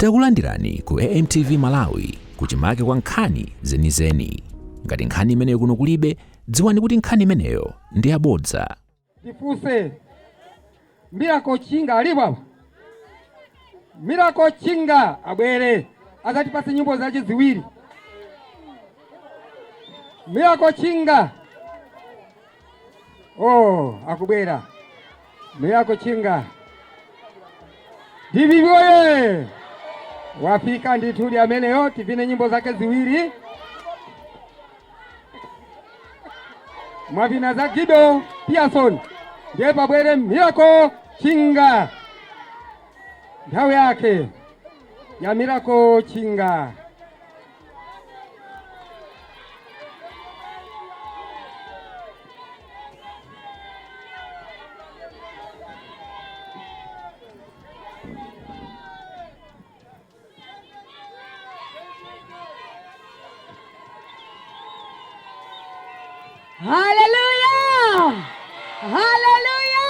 Takulandirani ku AMTV Malawi, kuchimake kwa nkhani zenizeni. Ngati nkhani imeneyo kuno kulibe, dziwani kuti nkhani imeneyo ndi yabodza. Tifuse Miracle Chinga alipo apa? Miracle Chinga abwere azatipase nyimbo zace ziwiri. Miracle Chinga, oh, akubwera Miracle Chinga. DPP oye! Wafika ndithudi ameneyo, tivine nyimbo zake ziwiri. Mwavina za Gido Pearson, ndiye pabwere Miracle Chinga, nthawi yake ya Miracle Chinga. Haleluya! Haleluya!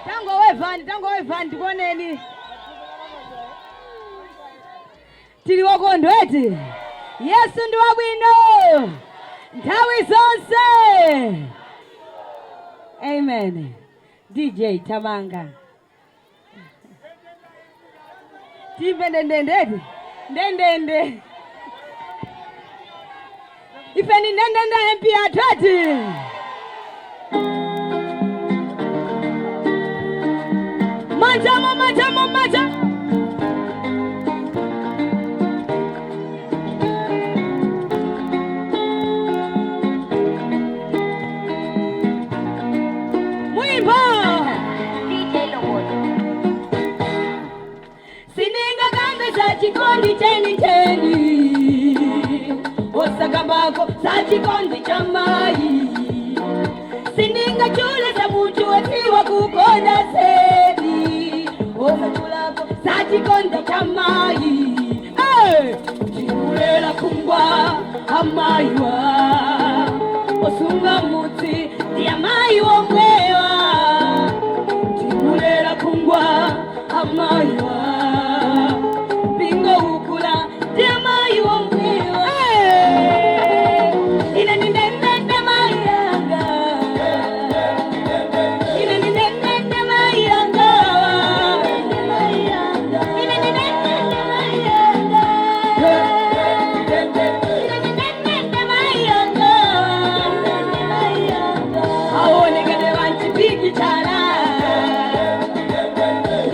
Tangowevani, tangowevani ndikuoneni. Tili wokondwa eti. Yesu ndi wabwino nthawi zonse. Amen. DJ Tamanga. Timve ndendende eti. Ndendende. Ife ni ndendende MP athu eti. Manjamo, manjamo, manja. Mwimbo. DJ Lobodo. Siningakambe za chikondi cheni cheni, osakambako za chikondi cha mai. Siningachule za mutu watiwa kukonda sedi, osachulako za chikondi cha mai. Hey! Chikulela kungwa amaiwa osunga mutsi ndiya mai womwewa. Chikulela kungwa amaiwa pingo ukula ndiya mai womwewa. Hey! Ine ni ndendende mai yanga, ine ni ndendende mai yanga, ine ni ndendende mai yanga, ine ni ndendende mai yanga. Aonekele vanchipiki chala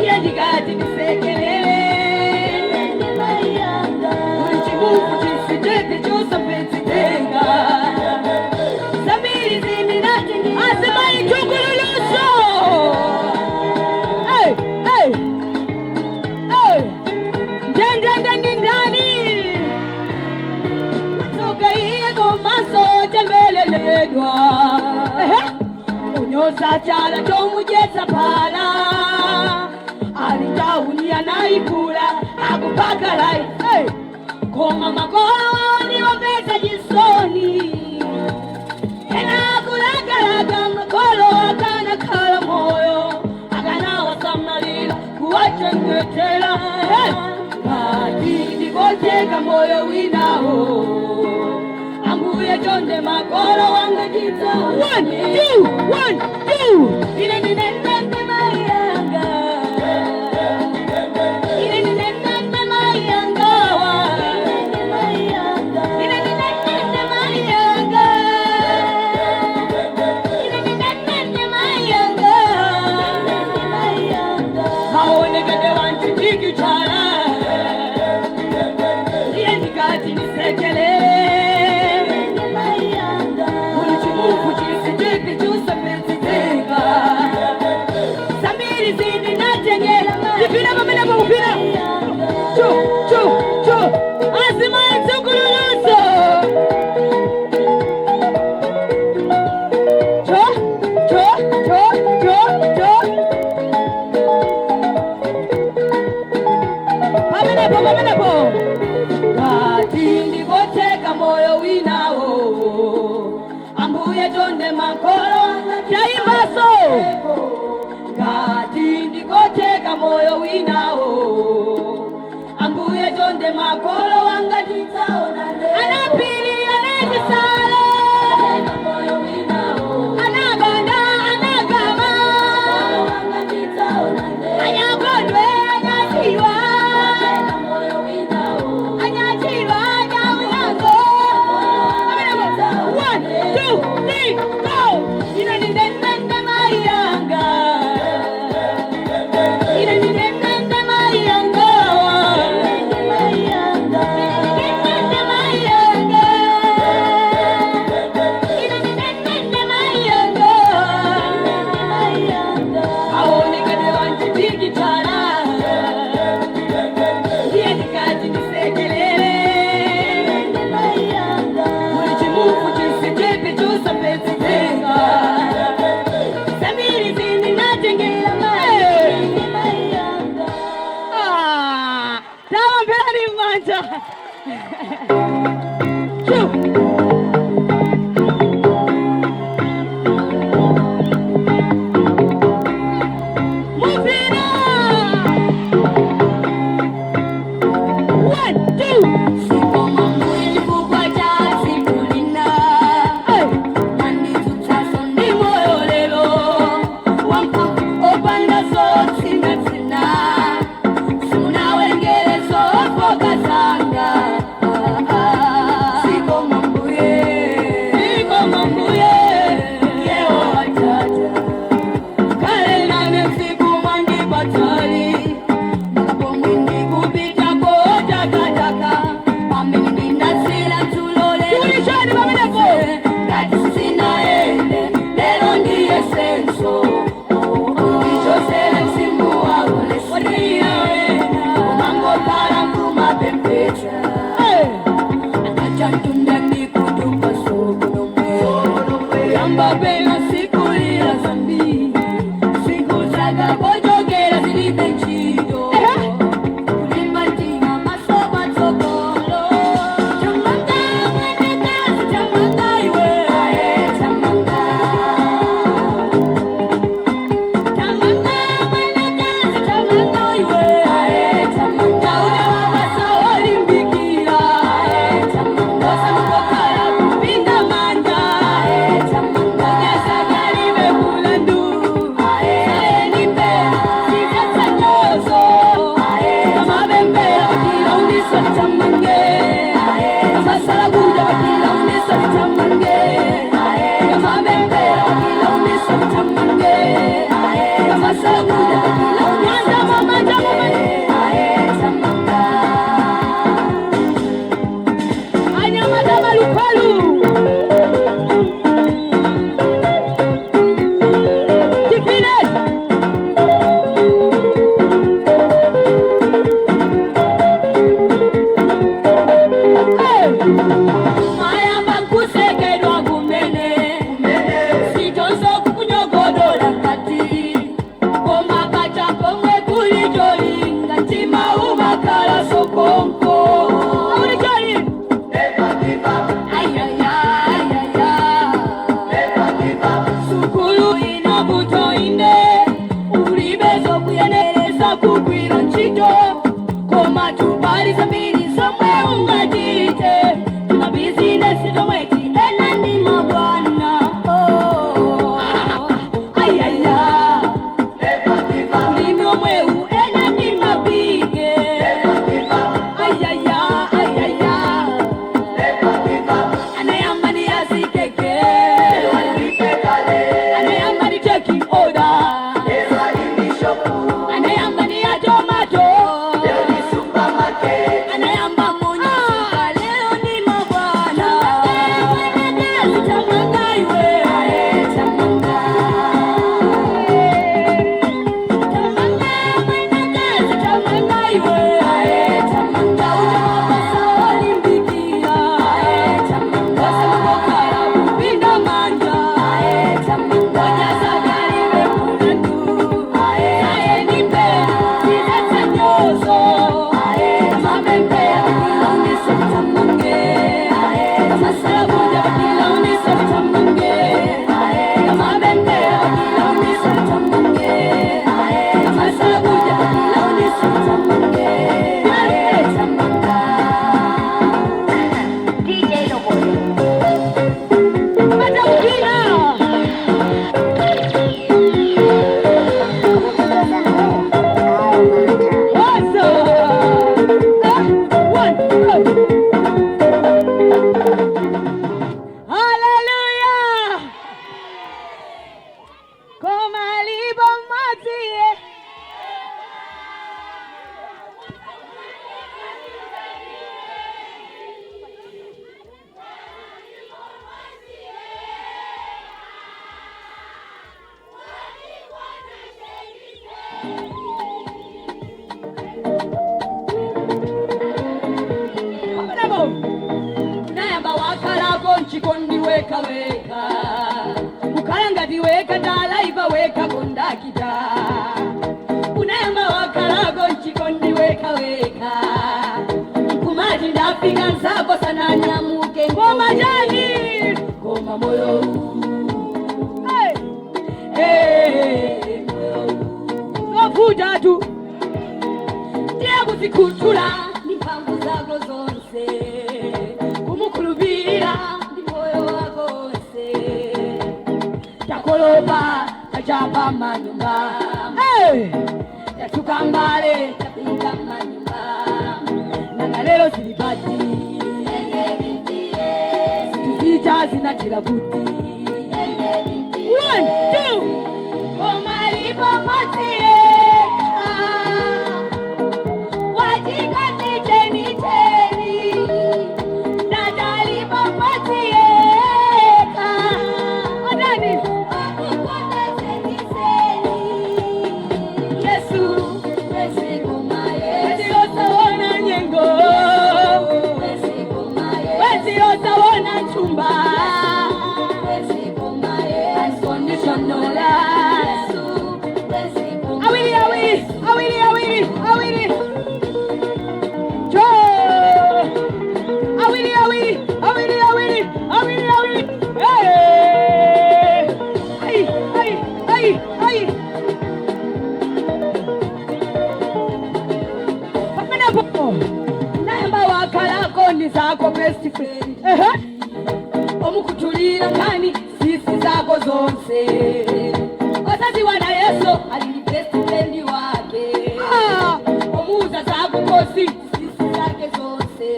iye ndikati ndisekelele uri chibuku chisichepi chosapetsitenga zambiri ziminati azimaitungululuso. Hey, hey, hey. Ndendende ndi ndani tsoka iye komaso tembeleledwa unyoza chala chomujetsa phala alitauni anaikula akupakalai. Hey! Koma makolo ndiwopeza chisoni ena akulakalaka makolo akanakhala moyo akanawasamalira kuwachengetera. Hey! Ngati ndikocheka moyo winawo, ambuye chonde makolo wanga chitsa. One, two, one, two. Ine ndinendende mai yanga, ine ndinendende mai yangawa, ine ndinendende mai yanga, ine ndinendende mai yanga. Aonekete wanchipiki chala iye ndikati ndisekelele uri chibuku chisichipi chusapetsitenga zambiri zini natengela tipina pamene pakupina chu chu chu azimaitsungululuso cho cho cho cho cho pamenepo pamenepo. Ngati ndikocheka moyo winawo, ambuye chonde makolo chaimbaso. Ngati ndikocheka moyo winawo. Makolo wanga anapili anajisale anabanda anagama anyagodwe anyajiwa anyajiwa anyawihango. 1, 2, 3, go! Inanidendende mayanga, inanidendende mayanga, inanidendende mayanga, inanidendende mayanga. Aonekane wanjipikitana ndiye ndikati ndisekelele muli chimufu chisichipi chusapezitenga samiri zini natengela tawa mperani mmanja. Chu. Mufina! 1, 2. Bela sikulira zambi siku zakabojogera zilibe ntchito kulimba mtima masoba tsogolo chamanga mwenekazi chamanga iwe chamanga chamanga mwenekazi chamanga iwe chamanga unawabasa wolimbikira chamanga osamukokhala kupinda manja chamanga onyesakalibe kulandu sayenipea sitatsanyoso kamabembera bakila chamange kamasala kuja bakila chamange kamabembera bakila chamange kamasala kuja bakila chamanga Anyamata malupalu. Tipine. Weka weka kukhala ngati weka dalaiva weka kondakita unayamba wakhalako mchikondi weka weka nkumati ndafika nzako sananyamuke. Koma chani? Koma moyo. Hey, moyo. Zovuta tu. Ndiye kuzikhuthula ndi mphamvu zako zonse, kumukhulupirira ndi moyo wako wonse. Takolopa, tachapa manyumba. Hey! Tatuka mbale, tapika manyumba. Nanga lero zilipati zituzicha zinachira kuti? One, two. Koma alipo yekha wachikondi chenicheni, ndadalipo yekha. Adani. Wakukonda zeniseni. Yesu Wetiyosaona nyengo. Wetiyosaona chumba. Unconditional love. Awiri, awiri, awiri, awiri, awiri. Jo. Awiri, awiri, awiri, awiri, awiri, awiri. Hey! Ai, ai, ai, ai. Pamenepo. Nayamba wakhalako ndi zako best friend. Ehe. Omukutulira nkhani sisi zako zonse, osaziwa na Yesu ali ndi best friend wake. Ah. Omuuza zakukosi sisi zake zonse,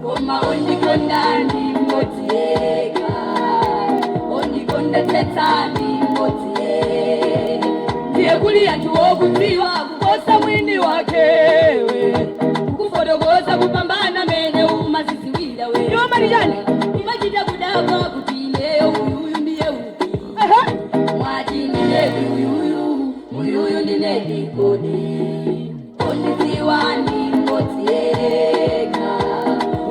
koma ondikonda ndi mmodzi yekha, ondikondetsetsa ndi mmodzi yekha. Ndiye kuli anthu okudziwa kuposa mwini wakewe, kukufotokoza kupambana mene umaziziwira we. Iwo mali chani? Umachita kudabwa kuti ineyo uyuyu ndiye upi. Ehe. Mwati ndinedi uyuyu, uyuyu ndinedi kodi? Ondidziwa ndi mmodzi yekha,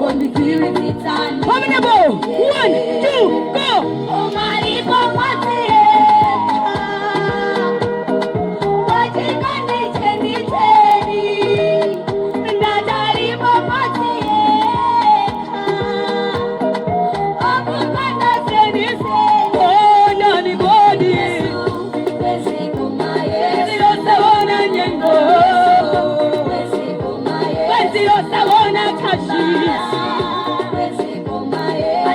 ondidziwitsitsa ndi Pamenepo. One, two, go. Omalipo mmodzi yekha wachikondi chenicheni, ndadalipo mmodzi yekha okukonda zeniseni. Oh, nani kodi? Wetiyosaona nyengo. Wetiyosaona kashi.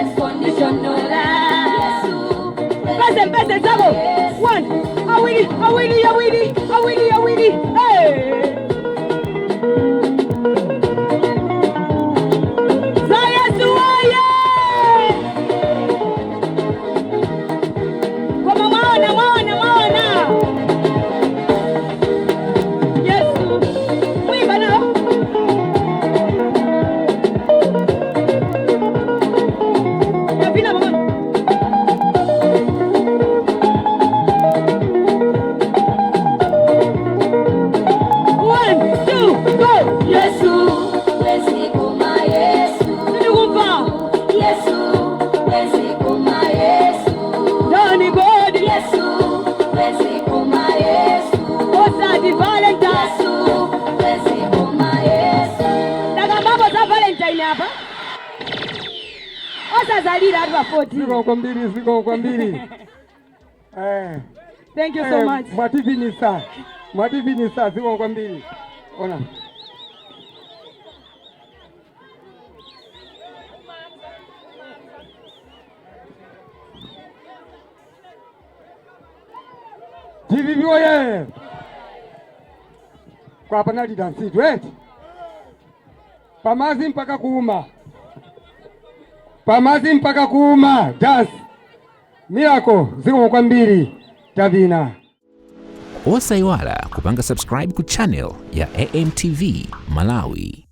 Unconditional love. Pese, pese, zabo. One, awiri, awiri, awiri, awiri, awiri. Hey! Za Yesu oye! Koma mwaona, mwaona, mwaona. Yesu. Mwimba nao. Yavina mama. One, two, go. Yesu, Yesu, Sinikumva. Yesu, Yesu, Ndani kodi? Yesu, Yesu, Osati Valentine. Yesu, Yesu. Ndakambapo za Valentine apa. Osazalira ati pa 14. Ziko kwambiri, ziko kwambiri. Thank you so much. Mwativinisa, mwativinisa, ziko kwambiri. Ona. DPP oye! Kwa panali dansitu eti pamazi mpaka kuuma, pamazi mpaka kuuma. Dance Miracle, ziko kwambiri, tavina. Osayiwala kupanga subscribe ku channel ya AMTV Malawi.